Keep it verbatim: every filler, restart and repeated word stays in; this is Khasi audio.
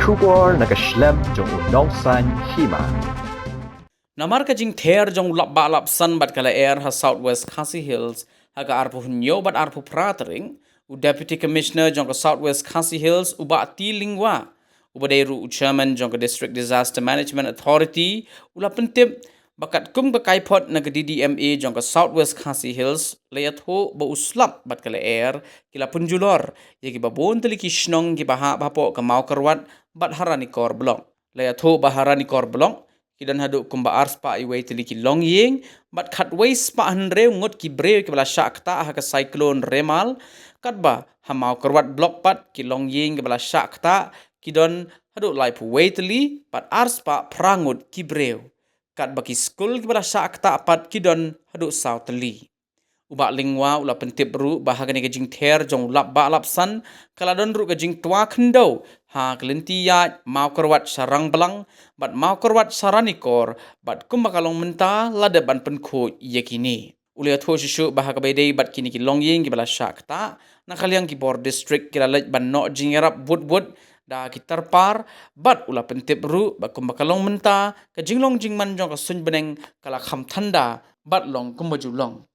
Khubor na ka shlem jong u nongsan hima. Namar ka jingther jong u lap bah lap san bad ka lyer ha South West Khasi Hills ha ka arphew hynñiew bad arphew phra tarik, u Deputy Commissioner jong ka South West Khasi Hills, u Bah T Lyngwa, uba dei ruh u Chairman jong ka District Disaster Management Authority, u la pyntip ba katkum ka kaiphod na ka D D M A jong ka South West Khasi Hills, la ïathuh ba u slap bad ka lyer ki la pynjulor ïa kiba bun tylli ki shnong kiba hap hapoh ka Mawkyrwat bad ha Ranikor Block. La ïathuh ba ha Ranikor Block ki don haduh kumba arspah uwei tylli ki longïing bad khatwei spah hynriew ngut ki briew kiba la shah ktah ha ka Cyclone Remal, katba ha Mawkyrwat Block pat ki longïing kiba la shah ktah ki don haduh laiphew wei tylli bad arspah phra ngut ki briew, katba ki skul kiba la shah ktah pat ki don haduh saw tylli. U Bah Lyngwa u la pyntip ruh ba ha kane ka jingther jong u lap bah lap san ka la don ruh ka jingtwa khyndew ha ka lynti ïaid Mawkyrwat sha Rangblang bad Mawkyrwat sha Ranikor, bad kumba ka long mynta la dep ban pynkhuid ïa kine. U la ïathuh shuh shuh ba ha kaba ïadei bad kine ki longïing kiba la shah ktah, na ka liang ki bor district ki la leit ban noh jingïarap bud bud da ki tarpar, bad u la pyntip ruh ba kumba ka long mynta ka jinglong jingman jong ka suiñ bneng ka la kham thanda bad long kumba ju long.